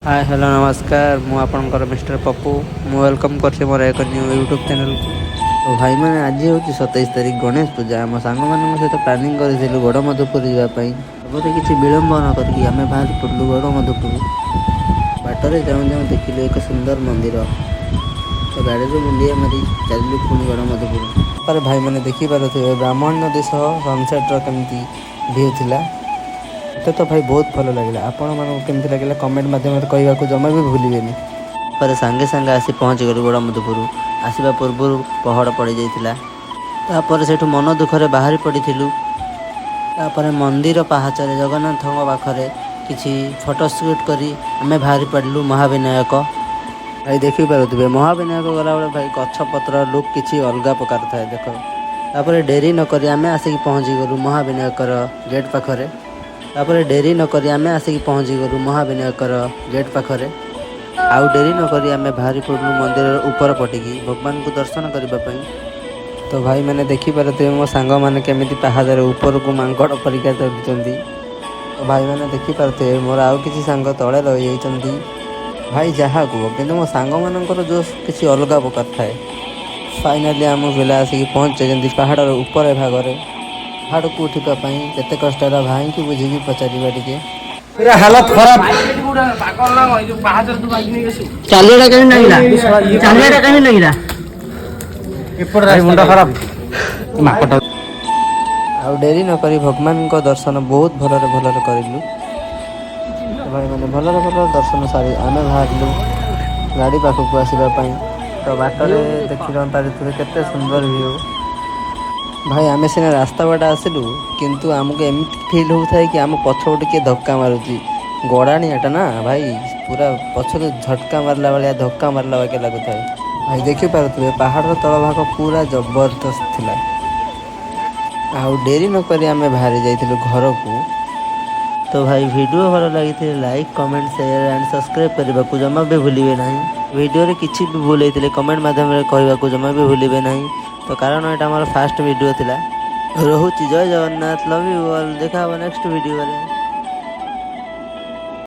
ହାଏ, hello, ନମସ୍କାର। ମୁଁ ଆପଣଙ୍କର ମିଷ୍ଟର ପପୁ। ମୁଁ welcome କରୁଛି ମୋର ଏକ ନ୍ୟୁ ୟୁଟ୍ୟୁବ୍ ଚ୍ୟାନେଲକୁ। ତ ଭାଇମାନେ, ଆଜି ହେଉଛି 27 ତାରିଖ, ଗଣେଶ ପୂଜା। ଆମ ସାଙ୍ଗମାନଙ୍କ ସହିତ ପ୍ଲାନିଂ କରିଥିଲୁ ଗଡ଼ମଧୁପୁର ଯିବା ପାଇଁ। ତାପରେ କିଛି ବିଳମ୍ବ ନ କରିକି ଆମେ ବାହାରି ପଡ଼ିଲୁ ଗଡ଼ମଧୁପୁର। ବାଟରେ ଯାଉଁ ଯାଉଁ ଦେଖିଲୁ ଏକ ସୁନ୍ଦର ମନ୍ଦିର। ତ ଗାଡ଼ିରୁ ମୁଣ୍ଡିଆ ମାରି ଚାଲିଲୁ ପୁଣି ଗଡ଼ମଧୁପୁର। ତାପରେ ଭାଇମାନେ ଦେଖିପାରୁଥିବେ ବ୍ରାହ୍ମଣୀ ନଦୀ ସହ ସନସେଟ୍ର କେମିତି ଭିଉ ଥିଲା। ମୋତେ ତ ଭାଇ ବହୁତ ଭଲ ଲାଗିଲା। ଆପଣମାନଙ୍କୁ କେମିତି ଲାଗିଲା, କମେଣ୍ଟ ମାଧ୍ୟମରେ କହିବାକୁ ଜମା ବି ଭୁଲିବେନି। ପରେ ସାଙ୍ଗେ ସାଙ୍ଗେ ଆସି ପହଞ୍ଚିଗଲୁ ଗଡ଼ମଧୁପୁର। ଆସିବା ପୂର୍ବରୁ ପହଡ଼ ପଡ଼ିଯାଇଥିଲା। ତାପରେ ସେଠୁ ମନ ଦୁଃଖରେ ବାହାରି ପଡ଼ିଥିଲୁ। ତାପରେ ମନ୍ଦିର ପାହାଚରେ ଜଗନ୍ନାଥଙ୍କ ପାଖରେ କିଛି ଫଟୋ ସୁଟ୍ କରି ଆମେ ବାହାରି ପଡ଼ିଲୁ ମହାବିନାୟକ। ଭାଇ, ଦେଖିପାରୁଥିବେ, ମହାବିନାୟକ ଗଲାବେଳେ ଭାଇ ଗଛ ପତ୍ର ଲୁକ୍ କିଛି ଅଲଗା ପ୍ରକାର ଥାଏ, ଦେଖ। ତାପରେ ଡେରି ନକରି ଆମେ ଆସିକି ପହଞ୍ଚିଗଲୁ ମହାବିନାୟକର ଗେଟ୍ ପାଖରେ। ତାପରେ ଡେରି ନକରି ଆମେ ଆସିକି ପହଞ୍ଚିଗଲୁ ମହାବିନାୟକର ଗେଟ୍ ପାଖରେ। ଆଉ ଡେରି ନକରି ଆମେ ବାହାରି ପଡ଼ିଲୁ ମନ୍ଦିରର ଉପର ପଟିକି ଭଗବାନଙ୍କୁ ଦର୍ଶନ କରିବା ପାଇଁ। ତ ଭାଇମାନେ, ଦେଖିପାରୁଥିବେ ମୋ ସାଙ୍ଗମାନେ କେମିତି ପାହାଚରେ ଉପରକୁ ମାଙ୍କଡ଼ ପରିକା ଚଢ଼ୁଛନ୍ତି। ତ ଭାଇମାନେ, ଦେଖିପାରୁଥିବେ ମୋର ଆଉ କିଛି ସାଙ୍ଗ ତଳେ ରହିଯାଇଛନ୍ତି। ଭାଇ, ଯାହା କୁହ, କିନ୍ତୁ ମୋ ସାଙ୍ଗମାନଙ୍କର ଜୋସ୍ କିଛି ଅଲଗା ପ୍ରକାର ଥାଏ। ଫାଇନାଲି ଆମ ପିଲା ଆସିକି ପହଞ୍ଚିଛନ୍ତି ପାହାଡ଼ର ଉପରେ ଭାଗରେ। ପାହାଡ଼କୁ ଉଠିବା ପାଇଁ କେତେ କଷ୍ଟ ହେଲା, ଭାଇଙ୍କୁ ବୁଝିକି ପଚାରିବା ଟିକେ। ପୁରା ହାଲତ ଖରାପ। ଚାଲିବାଟା କେମିତି ଲାଗିଲା? ଚାଲିବାଟା କେମିତି ଲାଗିଲା? ଏପଟ ମୁଣ୍ଡ ଖରାପ, ମାଙ୍କଡ। ଆଉ ଡେରି ନକରି ଭଗବାନଙ୍କ ଦର୍ଶନ ବହୁତ ଭଲରେ ଭଲରେ କରିଲୁ। ତ ଭାଇମାନେ, ଭଲରେ ଭଲରେ ଦର୍ଶନ ସାରି ଆମେ ବାହାରିଲୁ ଗାଡ଼ି ପାଖକୁ ଆସିବା ପାଇଁ। ତ ବାଟରେ ଦେଖି ପାରିଥିବେ କେତେ ସୁନ୍ଦର ଭିଉ। ଭାଇ, ଆମେ ସିନା ରାସ୍ତା ବାଟେ ଆସିଲୁ, କିନ୍ତୁ ଆମକୁ ଏମିତି ଫିଲ୍ ହେଉଥାଏ କି ଆମ ପଛପଟେ କିଏ ଧକ୍କା ମାରୁଛି। ଗଡ଼ାଣିଆଟା ନା ଭାଇ, ପୁରା ପଛରୁ ଝଟକା ମାରିଲା ଭଳିଆ, ଧକ୍କା ମାରିଲା ବାଗିଆ ଲାଗୁଥାଏ। ଭାଇ, ଦେଖିପାରୁଥିବେ ପାହାଡ଼ର ତଳ ଭାଗ ପୁରା ଜବରଦସ୍ତ ଥିଲା। ଆଉ ଡେରି ନକରି ଆମେ ବାହାରି ଯାଇଥିଲୁ ଘରକୁ। ତ ଭାଇ, ଭିଡ଼ିଓ ଭଲ ଲାଗିଥିଲେ like, comment, share and subscribe କରିବାକୁ ଜମା ବି ଭୁଲିବେ ନାହିଁ। ଭିଡ଼ିଓରେ କିଛି ବି ଭୁଲ ହେଇଥିଲେ କମେଣ୍ଟ ମାଧ୍ୟମରେ କହିବାକୁ ଜମା ବି ଭୁଲିବେ ନାହିଁ। ତ କାରଣ ଏଇଟା ଆମର ଫାଷ୍ଟ ଭିଡ଼ିଓ ଥିଲା। ରହୁଛି, ଜୟ ଜଗନ୍ନାଥ, ଲଭ୍ you all. ଦେଖା ହେବ ନେକ୍ସଟ ଭିଡ଼ିଓରେ।